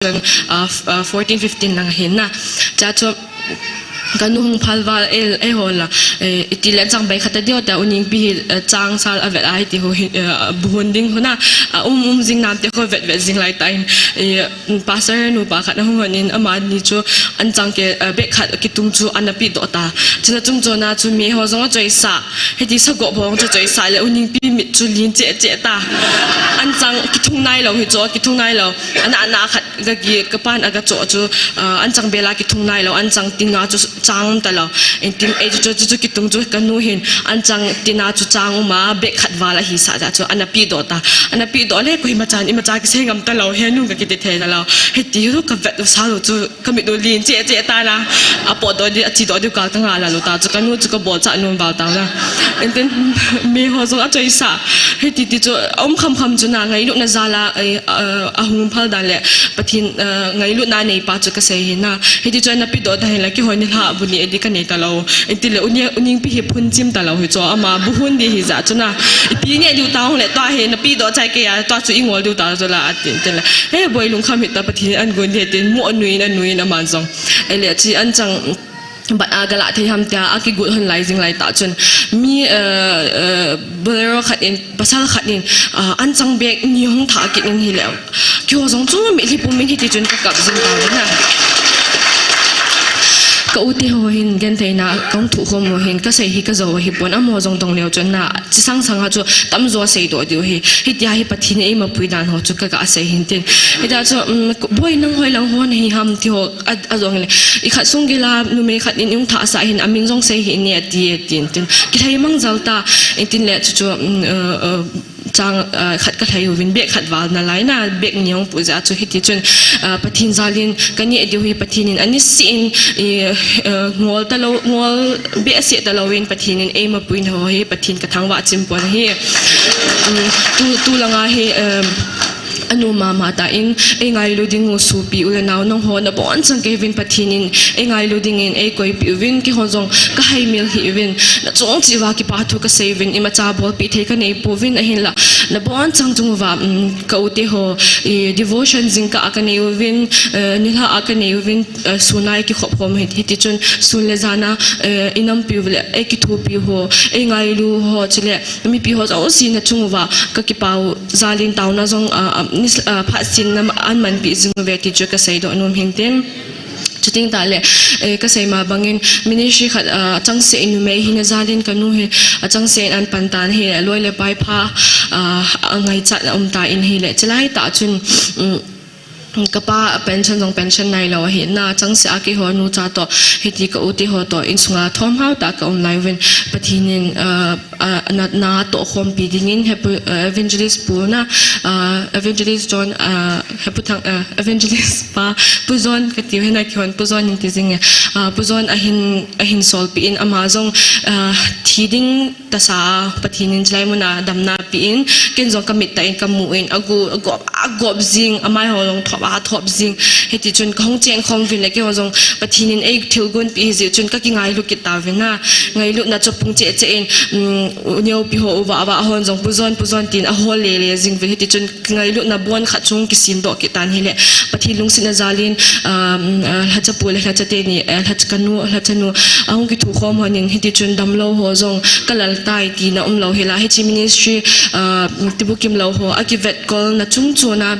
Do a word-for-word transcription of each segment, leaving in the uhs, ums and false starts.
chun, ah, f-, ah, fourteen fifteen lang ahin na. Chua chu, kanu hung phal val ei, eiho la, eh, iti le chang bei khat a diu ta, U Ningpi hi, eh, chang sal a vet a hiti ho hi, eh, buhun ding ho na, ah, um, um jing nam te ho vet, vet jing lai ta in, eh, pastor nu pa khat ahung hon in amani chu an chang ke, eh, bag khat kitung chu ana pi doh ta. Chuna chung chona chu mi ho jong a choi sa, hiti sa go bong chu choi sa le U Ningpi mit chu lin che che ta. An chang kithung nai lo hi chu, kithung nai lo. Ana, ana khat ga ki, ka pan aga cho chu, ah, an chang bela kithung nai lo, an chang tina chu chang ta lo. In tin ei chu, chu, chu, chu kitung chu kanu hin, an chang tina chu chang uma, bag khat val ahi sa ja chu, ana pi doh ta. Ana pi doh le, koima chan, ima cha kisei ngam ta lo, he nu ga kiti thei ta lo. Hiti ru ka vet u sa lo chu, ka mit u lin che che ta na. A po doh di, a chi doh di ka, ka nga la lo ta chu, kanu chu ka bol cha nun val ta na. In tin, mi ho jong a choi sa. Hiti ti chu, um kham kham chu na, ngailutna jal a, eh, a, a hung phal dan le, Pathen, eh, ngailutna nei pa chu ka sei hi na. Hiti chu ana pi doh ta hin la, kihon ni la bu ni di ka nei ta lo. Iti le U Ning, U Ningpi hi phun chim ta lo hi chu, ama buhun di hi ja chu na. Ipi nge diu ta hung le tua hi na pi doh chai ke ya, tua chu i ngol diu ta chu la atin, tin le. He boi lungkham hi ta Pathen an gun di tin mu anui in, anui in aman jong. Ei le chi an chang bat a ga la thei ham tia, a kigut hon lai jing lai ta chun. Mi, eh, eh, Bolero khat in, pasal khat in, ah, an chang bag ni hung tha kit in hi le. Keiho jong chu mi li pum in hiti chun ka kap jing ta na. Ka u te ho hin genthei na, ka hung thu khom ho hin, ka sei hi ka jo hi pon, amaho jong dong leo chun na, chi sang sang a chu tam jo sei doh diu hi. Hiti a hi Pathen in eima pui dan ho chu ka ga sei hin tin. Hiti a chu, um, boi nang hoi lang ho na hi ham ti ho, A, a jong le, i khat sung gila, numei khat in i hung thah sa hin, amin jong sei hi ne, ati, ati, tin. Kilhai mang jal ta, in tin le, chu chu, mm, uh, uh, chang, uh, khat ka lhai uvin, bag khat val na lai na, bag ni hung pu ja chu hiti chun, uh, Pathen jal in, ka ne diu hi Pathen in, ani si in, i, uh, ngol ta lo, ngol be se ta lo in, Pathen in, eima pui na ho hi, Pathen ka thangvah chim pon hi. Um, tu, tu langa hi, um, Anu mama ta in, ei ngailu ding u sopi u le nao nangho nabon chang kei uvin Pathen in, ei ngailu ding in, ei koipi uvin, keiho jong ka haimil hih uvin, na chung cheh uva kipa thu ka sei uvin, imacha bolpi thei ka nei pouvin ahinla, nabon chang chung uva, um, ka u te ho, i devotion jingkah ka nei uvin, eh, nilhah ka nei uvin, eh, sun a i kikhop khom hi, hiti chun sun le jan a, eh, i nampi u le, ei kithopi u ho, ei ngailu ho, chule, Mipi ho jouse na chung uva, ka kipah u jal in taona jong, ah, ah, nis-, ah, phat sin na an manpi jing uve ti chu ka seidoh nom hin tin. Chuting tah le, eh, ka sei ma bang in ministry khat, ah, achangseh in numei hina jal in ka nu hi, achangseh in an pan tan hi, loi le pai pha, ah, angaichat na um ta in hi le, chulai tah chun, um, Ka pa pension jong pension nai lo ahi na, achangseh a keiho nu cha toh, hiti ka u te ho toh, insunga thom hao tah ka um lai uvin, Pathen in, ah, ah, na, na toh khompi ding in, he pu, ah, evangelist pu na, ah, evangelist John, ah, he pu thang, ah, evangelist pa, Pu John ka tiu hi na, keihon Pu John in ti jing e, ah, Pu John ahin, ahin solpi in, ama jong, ah, thi ding, Tasa a, Pathen in chulai mun a damna pe in, ken jong ka mit tah in ka mu in, agu-, agop, agop jing, amai ho jong thop, athop jing. Hiti chun ka hung chen khom uvin le keiho jong Pathen in ei thilgon pe hi jeh chun ka kingailu kit tauvin a. Ngailutna chu pung cheh cheh in, um, u neopi ho, u vah vah hon jong Pu John, Pu John tin ahol le le jing uvin hiti chun Ngailutna bon khat chung kisim doh kit tan hile, Pathen lungsetna jal in, um, uh, lhacha pu le lhacha teni, uh, lhacha kanu, lhacha nu, ahung kithukhom hon in, hiti chun damlou ho jong kalal tai tina umlou hila, hiche ministry, uh, tibukim lou ho, akivetkolna chung chon a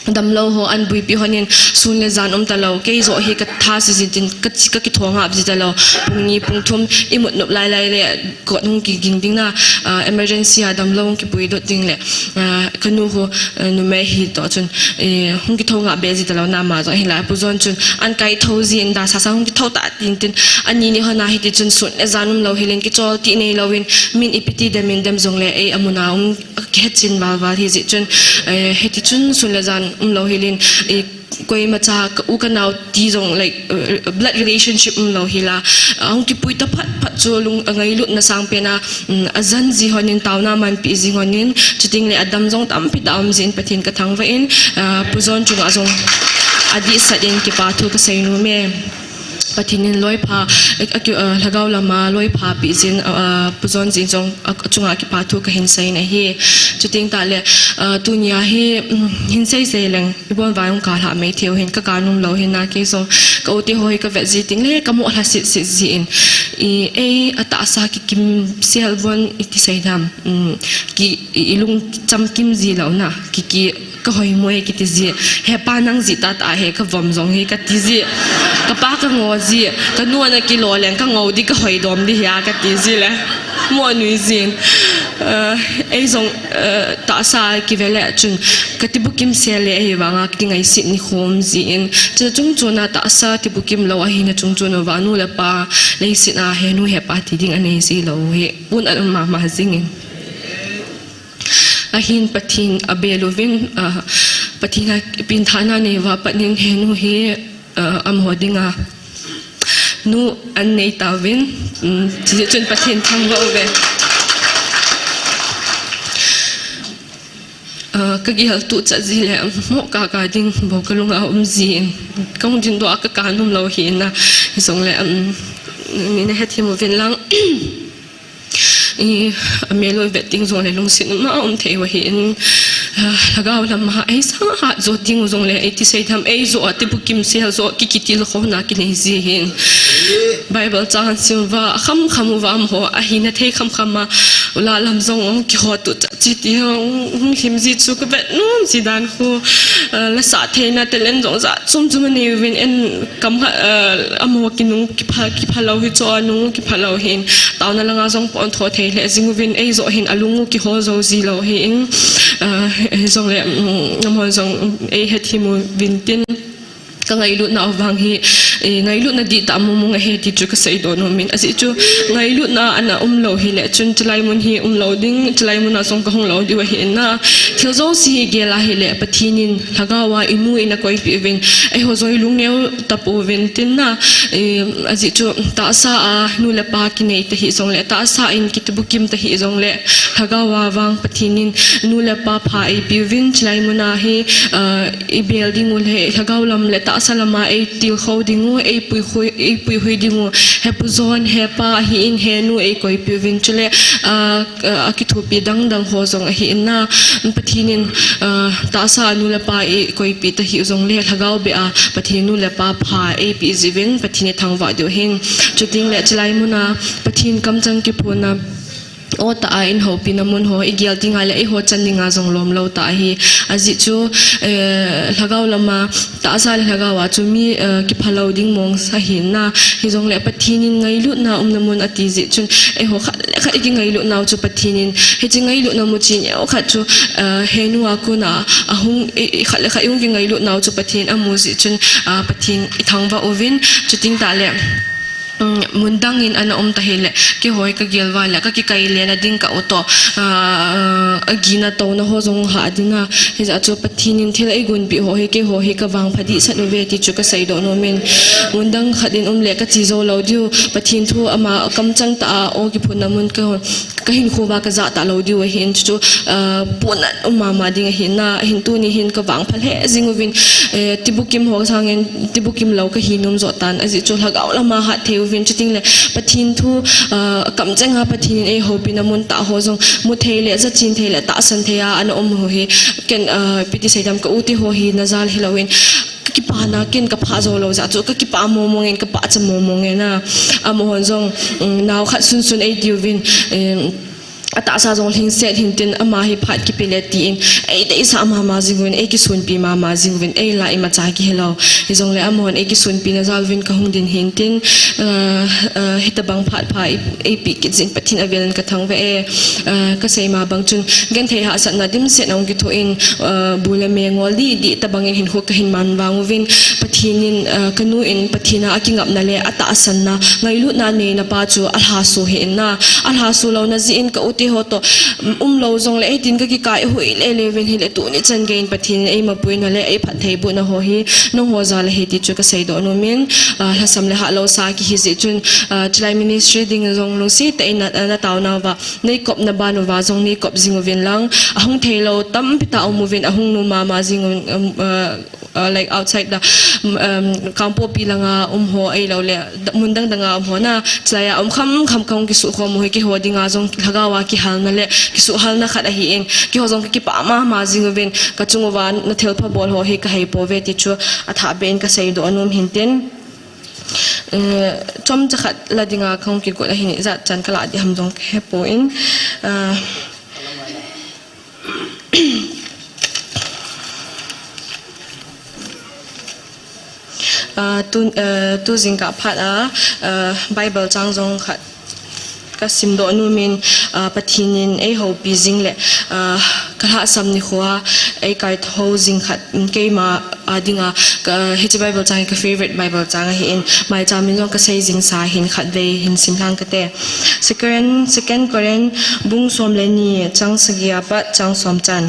damlou ho, anbuipi hon in, sun le jan umtalou, kei joh hi katha se jin tin, ka, kakitho ngap ji talou, pung ni, pung thum, imut nop lai lai le, Kot hung kiging ding na, ah, emergency a damlou hung kipui doh ding le, ah, kanu ho, ah, numei hi toh chun, eh, hung kitho ngap be ji talou na ama jong hila Pu John chun an kaitho jin da sasa hung kitho ta tin tin ani ni hon a hiti chun sun le jan umlou hilin kichol ti neilou in min ipi ti dem in dem jong le ei amun a um kihet chin val val hi ji chun, eh, hiti chun sun le jan umlou hilin, eh, Koimacha ka u ka nao ti jong, like, uh, blood relationship umlou hila, uh, hung kipui ta phat phat chu lung, uh, ngailutna sangpen a, um, ajan ji hon in taona manpi ji hon in, chuting le adam jong tampi ta um jin Pathen ka thangvah in, uh, Pu John chunga jong adih sat in kipa thu ka seinom e. Pathen in loipha, a, a, a, lhagao lama loipha peh jin, a, a, Pu John jin jong, a, a chunga kipa thu kahin seiyin ahi. Chuteng tahle, a, tunia hi, um, hin sei sei leng, ibon vang ka lha mai thei u hin ka ka nom lou hin na kei jong, ka u te ho hi ka vet ji teng le, ka mo lha sit sit jin. I, ei, atahsa kikim sel bon iti sei dam, um, ki, i, i lungcham kim ji lou na, ki, ki, ka hoi mo e kiti ji, he pa nang ji tata he ka vom jong he kati ji, ka pa ka ngo ji, ka nu ana kilo leng ka ngo di ka hoi dom di hia kati ji le, mo nui jin, eh, ei jong, eh, tahsa kive le chun, ka tibukim sel le ahi vanga ka kingai sit ni khom jin, chuna chung chuna tahsa tibukim lou ahina chung chun uva nu le pa, leiset a he nu he pa ti ding anei ji lou hi, pun an um mama jingin. Ahin Pathen abel uvin, ah, Pathen a pengthahna nei uva pat in he nu hi, ah, amaho dinga nu an nei tauvin, um, chujeh chun Pathen thangvah uve. Ah, ka gel tuh chat ji le, mo ka ka ding bou ka lunga um jin, ka hung ding doh a ka ka nom lou hi na, hijongle, um, mi na hethem uvin lang. I, amel u vet ding jongle lungset ma um thei u ahin, ah, lhagao lama ei sang hat jo ding u jongle, ei ti sei tham, ei jo a tibukim sel jo ki kitilkhouna kinei ji hin. Bible chang sim uva, kham kham uva amaho, ahina thei kham kham a, ula lam jong ong kihot u ta chi ti ong, ong him ji chu ka vet nom ji dan khu, ah, la sa theina talent jong ja chum chum anei uvin en kam ha, ah, amaho kinung kipha, kipha lou hi chu anung kipha lou hin. Taona langa jong pon tho thei le jing uvin ei jo hin alung u kihol jo ji lou hin, ah, hijongle, um, amaho jong ei hethem uvin tin. Ka ngailutna u vang hi, eh, ngailutna dihtah mong mong ahi ti chu ka seidoh nom in. Ajeh chu ngailutna ana um lou hile chun chulai mun hi um lou ding, chulai mun a jong ka hung lou diu ahi na. Thil jouse hi gel a hile Pathen in lhagao a i nu in a koipeh uvin, eiho jong i lungneo tapouvin tin na, eh, ajeh chu tahsa a nu le pa kinei ta hi jongle, tahsa in kitibukim ta hi jongle, lhagao a vang Pathen in nu le pa pha eipeh uvin, chulai mun a hi, ah, i bel ding u le, lhagao lam le tahsa lama ei tilkhou ding u, ei puihui, ei puihui ding u, he Pu John, he pa ahin, he nu ei koipeh uvin, chule, ah, ah, akithopi dang dang ho jong ahin na, Pathen in, ah, tahsa a nu le pa ei koipeh ta hi jongle, lhagao beh a Pathen in nu le pa pha eipeh ji uvin, Pathen i thangvah diu hin, chuteng le chulai mun a Pathen kamchang kiphonna o ta a in houpi na mun ho, i gel ding a le eiho chan ding a jong lom lou ta ahi. Ajeh chu, eh, lhagao lama, tahsa le lhagao a chu mi, eh, kipha lou ding mong sa hin na. Hijongle Pathen in ngailutna um na mun ati jeh chun, eiho khat le khat i kingailutna u chu Pathen in, hiche ngailutna mu chin eiho khat chu, eh, he nu a kon a, ahung, i, i khat le khat i hung kingailutna u chu Pathen amu jeh chun, ah, Pathen i thangvah uvin, chuteng tahle. Um, mun dang in ana um ta hile, keiho hi ka gel uva le, ka kikai le na ding ka u toh, ah, agina touna ho jong ha ding a, hijeh chun Pathen in thil eigonpeh ho hi, keiho hi ka vangpha dehset uve ti chu ka seidoh nom in, mun dang khat in um le ka che jou lou diu, Pathen thu ama kamchang tah a o kiphonna mun ka, ka hinkho uva ka jah talou diu ahin chu, ah, pon a um mama ding ahin na, ahin tuni hin ka vangpha lheh jing uvin, eh, tibukim ho sangin, tibukim lou ka hi nom jo tan, ajeh chu lhagao lama hat thei uvin, chuteng le Pathen thu, ah, kamchang a Pathen in ei houpi na mun tah ho jong mu thei le, ja chen thei le, tahsan thei a ana um ho hi, ken, ah, ipi ti sei dam ka u te ho hi na jal hilou in, ka kipana ken ka pha jou lou jeh chu, ka kipa mong mong in, ka pachat mong mong in a, amaho jong, um, nao khat sun sun ei ti uvin, em, atahsa jong lhingset hin tin ama hi phat kipe le tin, ei deisah mama jing uvin, ei kisonpi mama jing uvin, ei la imacha kihe lou. Hijongle amahon ei kisonpi na jal uvin ka hung ding hin tin, ah, ah, hitabang phat pha ei, ei pe kit jin Pathen avel in ka thangvah e, ah, ka sei ma bang chun, genthei hahsatna dimset a hung kithoh in, ah, bu le me ngol didi tabang in hinkho ka hin man vang uvin, Pathen in, ah, ka nu in Pathen a akingapna le atahsanna, ngailutna neina pa chu alhaso hi in na, alhaso louna jeh in ka u te ho toh, um lou jongle, hitin ka kikai hui le le uvin hile tuni chan gei in Pathen in ei mapuina le ei phattheibohna ho hi nangho jal ahi ti chu ka seidoh nom in, ah, lhasam le hahlou sa kihi jeh chun, ah, chulai ministry ding jong lungset tah in na, na taona uva, nei kop na ban uva jong nei kop jing uvin lang, ahung thei lou tampi tah um uvin, ahung nom mama jing uvin, um, ah, uh, like outside the, um, Kangpokpi langa um ho ahilou le, da-, mun dang danga um ho na, chulai a um kham kham kahung kisuh khom u hi keiho dinga jong lhagao a kihalna le kisuhhalna khat ahin, keiho jong kakipah mama jing uvin, kachung uva nathilpha bol ho hi kahei pouve ti chu athah beh in kaseidoh nom hin tin. Eh, chomcha khat la dinga kahung kigot ahin, ijat chan kalah ding ham jong kahe poi. Ah, ah, tu, eh, tu jingkah phat a, ah, Bible chang jong khat kasimdoh nom in, ah, Pathen in eihoupi jing le, ah, kalhahsam nikho a eikaithou jing khat, um, keima a dinga, ka, hiche Bible chang hi ka favorite Bible chang ahin, maicham in jong kasei jing sa hin khatvei hin simlhang kate. Second, Second Corinth bung som le ni chang sagi apat chang som chan.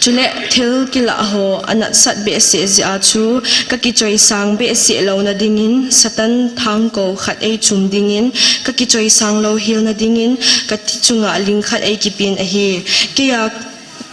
Chule thil kilah ho anatsat behseh jeh a chu kakichoisang behseh louna dingin Satan thangkou khat eichum dingin, kakichoisang louhelna dingin kati chunga ling khat eikipen ahi. Keiya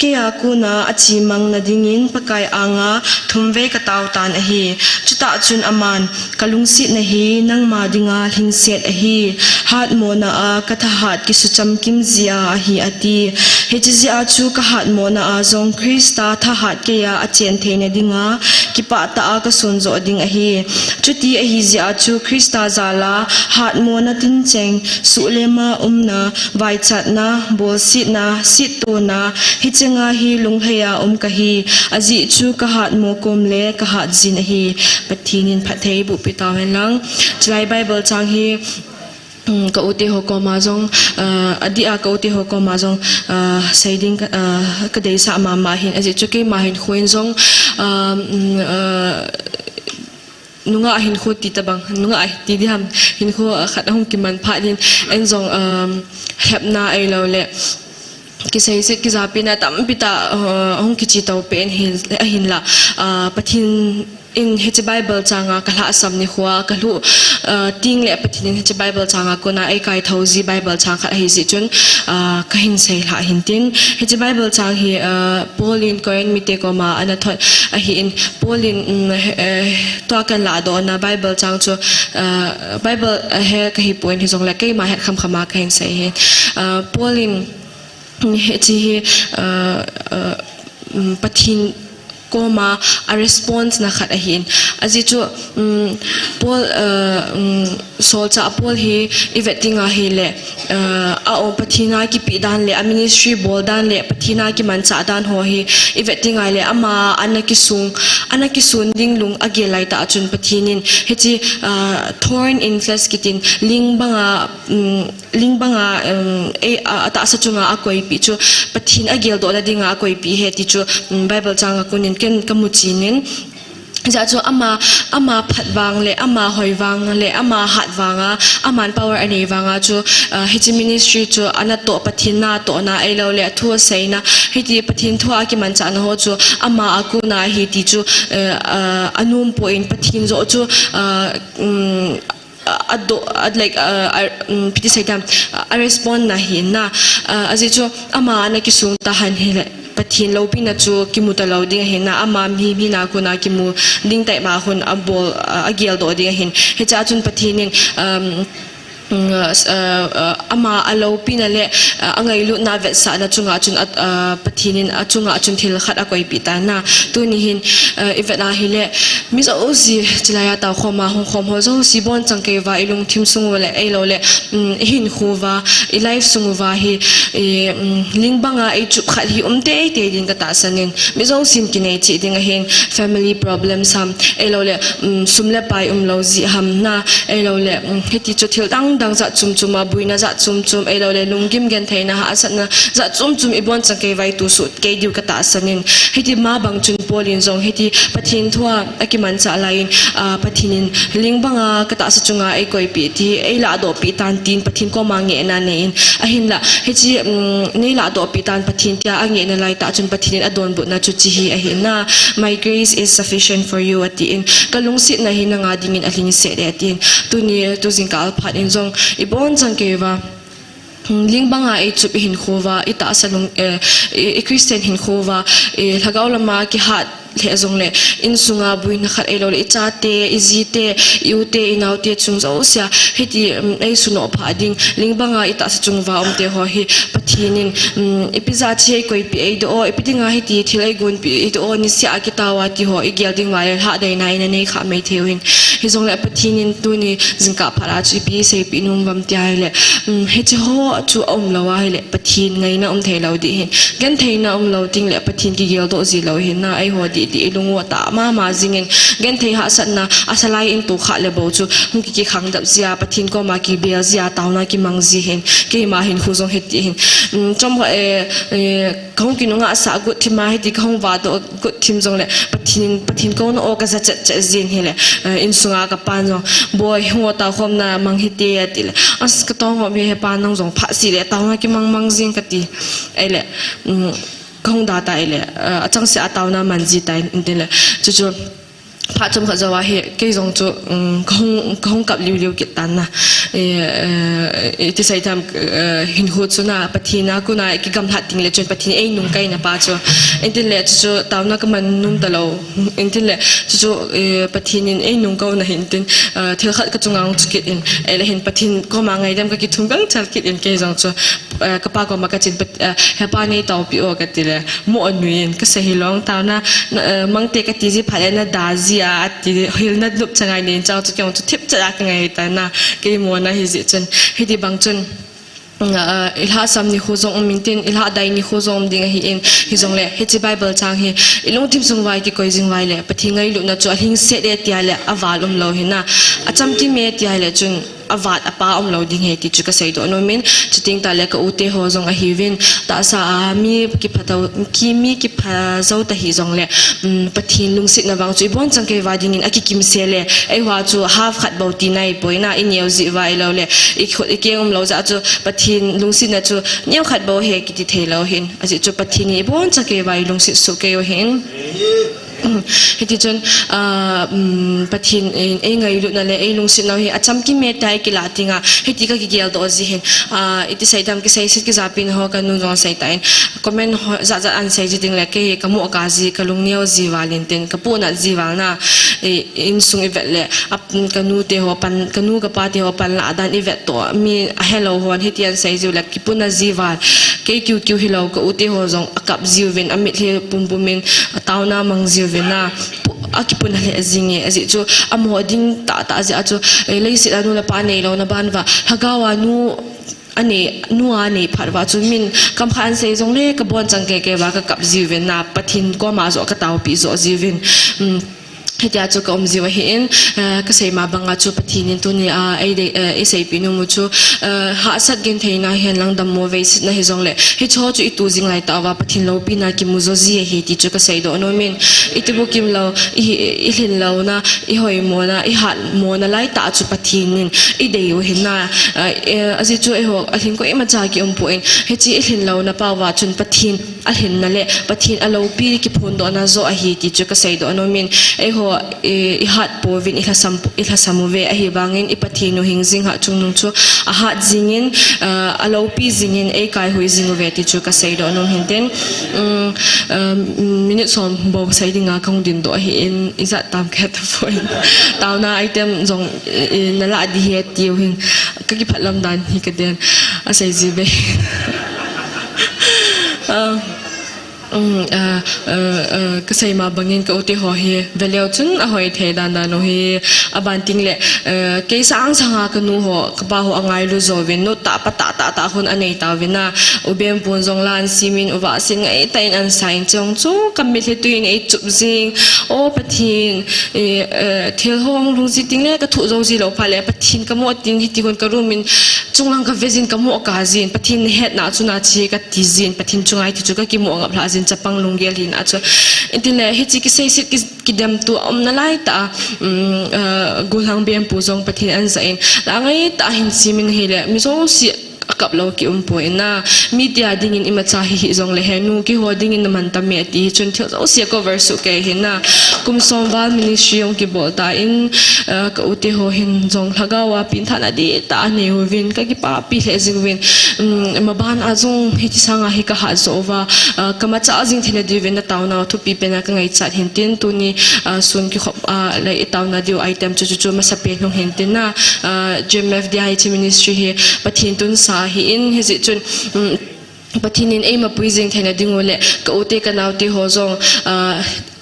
Keiya kona achemangna dingin Pakai anga thumvei katao tan ahi. Chutah chun aman, kalungsetna hi nangma dinga lhingset ahi. Hatmona a kathahat kisuchamkim jeh a ahi, ati. Hiche jeh a chu kahatmona a jong Christa thahat keiya achen theina dinga kipah tah a kasunjoh ding ahi. Chuti ahi jeh a chu Christa jal a hatmona tincheng, suhlema umna, vaichatna, bolsetna, sittona, hiche nga hi lunglhai a um kahi, ajeh chu kahatmo kom le kahat jin ahi. Pathen in phatthei eiboh peh tauhen lang. Chulai Bible chang hi, um, ka u te ho koma jong, ah, adeh a ka u te ho koma jong, ah, sei ding ka, ah, kadeisah mama hin, ajeh chu keima hinkho in jong, ah, um, ah, nungah hinkho ti tabang, nungah ti diham, hinkho, ah, khat ahung kiman phat in, en jong, um, lhepna ahilou le, kiseiset kijapina tampi tah, ah, ahung kichetou pen hin, ahinla, ah, Pathen in hiche Bible chang a kalhahsam nikho a kalhuh, ah, teng le Pathen in hiche Bible chang a kona eikaithou ji Bible chang khat ahi jeh chun, ah, kahin seilhah hin tin. Hiche Bible chang hi, ah, Paul in Corinth mite koma anathot ahin, Paul in, um, eh, tua kahin lahdohna Bible chang chu, ah, Bible, ah, he kahi poi hijongle keima het khamkham a kahin sei ahi. Ah, Paul in, um, hiche hi, ah, ah, um, Pathen koma a response na khat ahin. Ajeh chu, um, Paul, ah, um, Solchah Paul hi ivet ding ahile, ah, a-o Pathen a kipeh dan le, a ministry bol dan le, Pathen a kimanchah dan ho hi ivet ding ahile, ama ana kisung, ana kisun ding lung agel laitah chun Pathen in hiche, ah, thorn in flesh kitin ling banga, um, ling banga, um, ei, a, atahsa chunga akoipeh chu Pathen ageldohna dinga akoipeh ahi ti chu, um, Bible chang a konin ken kamu chen in. Hijeh chun ama, ama phat vang le, ama hoi vang le, ama hat vanga, aman power anei vanga chu, ah, hiche ministry chu anatoh, Pathen natohna ahilou le, athu aseina, hiti Pathen thu a kimanchahna ho chu ama a kona ahi ti chu, eh, ah, anom poi, Pathen joh chu, ah, um, a, a do, a, like, a, a, um, ipi ti sei tam, a, a respond na ahi na. A, ajeh chu ama ana kisung tahen hile, Pathen loupina chu kimu talou ding ahi na, ama mi, mi na kona kimu ding tai ma hun abol, a, ageldoh ding ahin. Hichea chun Pathen in, um, um, uh, uh, ama aloupina le, uh, angailutna vetsahna chunga chun, uh, uh, Pathen in achunga chun thil khat akoipeh tan na. Tuni hin, uh, ivet a hile, mi jouse, chulai a taokhom a hungkhom ho jouse, ibon changkeiuva, ilungthim sung uva le, ahilou le, um, ihinkho uva, ilife sung uva hi, i, um, ling banga eichup khat hi um teitei ding katahsan in, mi jousen kinei cheh ding ahin, family problems ham, ahilou le, um, sum le pai umlou jeh ham na, ahilou le, um, hiti chu thil dang dang jat chom chom a, boina jat chom chom, ahilou le, lunggim gentheina, hahsatna jat chom chom, ibon changkeiuva itoh soh kei diu katahsan in. Hiti ma bang chun Paul in jong hiti Pathen thu a akimanchah lai in, ah, Pathen in ling banga katahsa chunga eikoipeh ti, eiladohpeh tan tin Pathen koma ngehna anei in. Ahinla, hiti, um, neiladohpeh tan Pathen tia angehna laitah chun Pathen in adonbutna chu hiche hi ahi na, "My grace is sufficient for you," atin. Kalungsetna hi nanga dingin alhingset e atin. Tuni, tujingkah phat in jong, ibon changkeiuva, ling banga eichup ihinkho uva, itahsa lung, eh, i, i Christian hinkho uva, eh, lhagao lama kihat, lheh jongle, insunga buina khat ahilou le, i chate, i jite, i ute, i naote chung jousea, hiti, um, ei sunoh pha ding, ling banga i tahsa chung uva umte ho hi, Pathen in, um, ipi jat hi ei koipi ei doh o, ipi dinga hiti thil ei gonpi ei doh o, nisea kitao a ti ho, i gel ding uva le, lhahdaina in anei kha mai thei u hin. Hijongle Pathen in tuni jingkah phat a chu ipi seipeh nom uvem tia ahile, um, hiche ho chu aum lou ahile, Pathen ngaina um thei lou ding hin. Gentheina um lou ding le Pathen kigel doh ji lou hin na, eiho didi i lung u atah mama jingin, genthei hahsatna, asalai in tu kha le bou chu, hung ki, kikhang dap jia, Pathen koma kibel jia, taona kimang ji hin, keima hinkho jong hiti hin. Um, chom ho, eh, eh, kahung kinunga sah gut thim a, hiti kahung vahdoh gut thim jongle, Pathen, Pathen kouna o kaja chet chet jin hile, eh, insunga kapan jong, "Boi, hung o, taokhomna mang hite," atile, "As, katong hom hi, hepa, nang jong phat seh le, taona kimang mang jing," kati. Ahile, um, kahung da ta ahile, eh, achangseh a taona man ji tan, tin le. Chuchu, phat chomkhat jou a hi, kei jong chu, um, kahung, kahung kap liu liu kit tan na. Eh, eh, iti sei tam, eh, hinkho chu na, Pathen a kona kigamlat ding le chun Pathen in ei nungkaina pa chu. Tin le, chuchu taona kaman nom talou. Tin le, chuchu, eh, Pathen in ei nungkauna hin tin, eh, thil khat kachunga hung chu kit in. Ahile hin Pathen koma ngaidam kakithum gangchal kit in kei jong chu. Eh, kapa koma kachin, Pat-, eh, "Hepa, nei taopi o," kati le, mo anui in, kasei hilou, taona, na, eh, mangte kati ji phat le nada jia, ati, hilna nop cha ngai nei chang chu kei jong chu thip cha kangai tan na, kei mona hi jeh chun, hiti bang chun, mm, eh, ilhahsam nikho jong um intin, ilhahdai nikho jong um ding ahin, hijongle, hiche Bible chang hi, ilungthim sung uva kikoi jing uva le, Pathen ngailutna chu alhingset e tia le, aval um lou hin na, achamkim e tia le chun, avat apa um lou ding ahi ti chu kasei doh nom in, chuteng tah le ka ute ho jong ahiuvin, tahsa a mi kipha tau, ki, mi kipha jou ta hi jongle, um, Pathen lungsetna vang chu ibon chang kei uva dingin akikim sel e, eiho a chu half khat bou tina ahipoi na, ineo jeh uva ahilou le, ikhut ikeng um lou jeh a chu Pathen lungsetna chu neo khat bou ahi kiti thei lou hin, ajeh chu Pathen in ibon chang kei uva ilungset soh kei u hin. Hiti chun, ah, um, Pathen in ei ngailutna le ei lungsetna u hi achamkim e tia i kilah ding a, hiti kakigel doh ji hin, ah, iti sei tam, kiseiset kijapi na ho, kanu jong sei tan, comment ho jat jat ahin sei ji ding le, kei hi kamo kah ji, kalung neo ji val in tin, kapohnat ji val na, i, insung ivet le, ap, kanu te ho pan, kanu kapa te ho panlah dan ivet toh, mi ahelou hon hiti ahin sei ji u le, kipohnat ji val, kei kiu kiu hilou, ka ute ho jong akap ji uvin, amitlhi pumpum in, ataona mang ji uvin na, pu-, akipohnat lheh jing e, ajeh chu, amaho ding tah tah jeh a chu, eh, leiset a nu le pa neilouna ban uva, lhagao a nu anei, nu anei phat uva chu min kam khat ahin sei jongle, kabon chang kei kei uva kakap ji uvin na, Pathen koma joh kataopi joh ji uvin. Um, Hitia chu ka um jiu ahin, eh, kasei ma banga chu Pathen in tuni a, ei dei, eh, eiseipeh nom u chu, eh, hahsat gentheina hihen lang dammo veisetna hijongle, hicheho chu itu jing laitah uva Pathen loupina kimu jo ji ahi ti chu kasei doh nom in, iti bukim lou, i, ilhin louna, ihoimona, ihatmona laitah chu Pathen in idei u hin na, eh, eh, ajeh chu eiho alhin koima cha kium poi, hiche ilhin louna pa uva chun Pathen alhinna le Pathen aloupi kiphondohna joh ahi ti chu kasei doh nom in, eiho, eh, ihat pouvin ilhasam, ilhasam uve, ahivangin i Pathen u hing jing hah chungnung chu ahat jingin, eh, aloupi jingin eikaihoi jing uve ti chu kasei doh nom hin tin, um, um, minute som bou sei dinga kahung din doh ahin, ijat tam kahe tapoi. Taona item jong, eh, nalah ding ahi tiu hin, kakipah lam dan hi kaden, asei ji be. Ah. Um, ah, ah, ah, kasei ma bangin ka ute ho hi, veleu chun ahoi thei dan dan u hi, aban ting le, ah, kei sang sanga kanu ho, kapa ho angailu jouvin, nu tah pa tah tah tah hon anei tauvin a, u bempun jong la ahin simin, u vahsin ngaitah in ahin sa in, chong chu ka mitlhi tui in eichup jing, o Pathen, eh, eh, thil ho hung lhung ji ting le, ka thoh jou ji lou phat le, Pathen kamo tin, hiti hon ka room in, chunglang kave jin kamo kah jin, Pathen nahetna chu nache ka ti jin, Pathen chunga hiti chu kakimo ngap lhah jin, chapang lunggel hina chu. Tin le, hiche kiseiset ki, kidemtu aumna laitah a, um, uh, gollhang bempu jong Pathen ahin ja in, la ngaitah a ahin simin ahile, mi jouse akap lou kium poi na. Media dingin imacha hi hih jongle he nu keiho dingin naman tam e ati hi chun thil jouse cover soh kei hi na. Kum som val ministry jong kibol tan, ah, ka u te ho hin jong lhagao a pengthahna dihtah anei uvin, ka kipapi lheh jing uvin. Um, maban a jong hiti sanga hi ka hat jo uva, ah, ka macha jing theina diuvin na taona u thupi pen a ka ngaichat hin tin, tuni, ah, sun kikhop a, leh i taona diu item chu, chu, chu masapen hung hin tin na, ah, G M F D I H ministry hi Pathen tunsa ahin, hijeh chun, um, Pathen in eimapui jing theina diu leh, ka u te ka nao te ho jong, ah,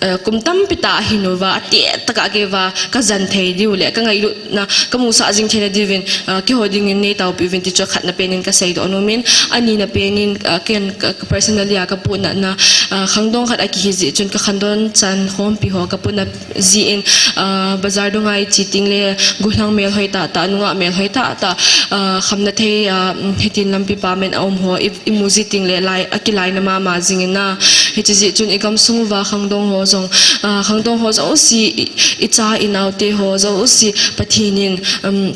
ah, kum tampi tah ahin uva, atehtah a kei uva ka jen thei diu leh, ka ngailutna ka musah jing theina diuvin, ah, keiho dingin nei taopi uvin ti chu khatna pen in ka seidoh nom in, anina pen in, ah, ken ka, ka personally a ka puhnatna, ah, khangdong khat akihi jeh chun ka khangdong chan khompi ho ka puhnat jeh in, ah, bazar dunga i che teng leh, gollhang melhoi tahtah, nungah melhoi tahtah, ah, khamna thei, ah, hitin lampi pam in a um ho, i, i mu ji teng leh lai, akilaina mama jing in na. Hiti jeh chun i gamsung uva khangdong ho jong, ah, khangdong ho jouse, i, i cha i nao te ho jouse, Pathen in, um,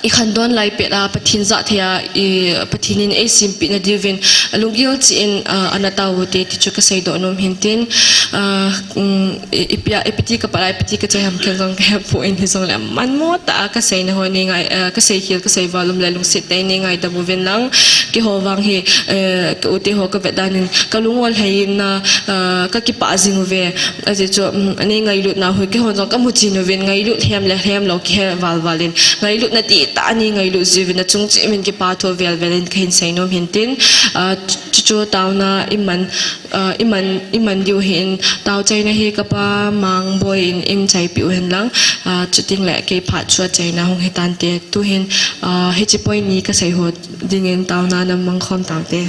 i khangdong lai pet a, Pathen jah thei a, i, Pathen in eisempeh na diuvin, lunggil cheh in, ah, ana tao u te, ti chu ka seidoh nom hin tin, ah, um, i, ipi a, ipi ti ka pat a, ipi ti ka chai ham kei jong ka he poi in, hijongleh manmo tah a ka seina ho nei ngai, ah, ka seikhel, ka seival um leh lungset tah in nei ngaidam uvin lang, keiho vang hi, eh, ka u te ho ka vet dan in, ka lung u lhai in na, ah, ka kipah jing uve, ajeh chu, um, nei ngailutna u hi, keiho jong ka mu chen uvin, ngailut lhem leh lhem lou kihe val val in, ngailutna dihtah a nei ngailut jiuvin, na chung cheh uvin kipa thu vel vel in ka hin sei nom hin tin, ah, chu, chu taona i man, ah, i man, i man diu hin, tao chaina hi ka pa Mangboi in, in chaipi u hen lang, ah, chuteng leh kei phat chu achaina hung hi tante, tu hin, ah, hiche point ni ka sei ho dingin taona na mang khom taute.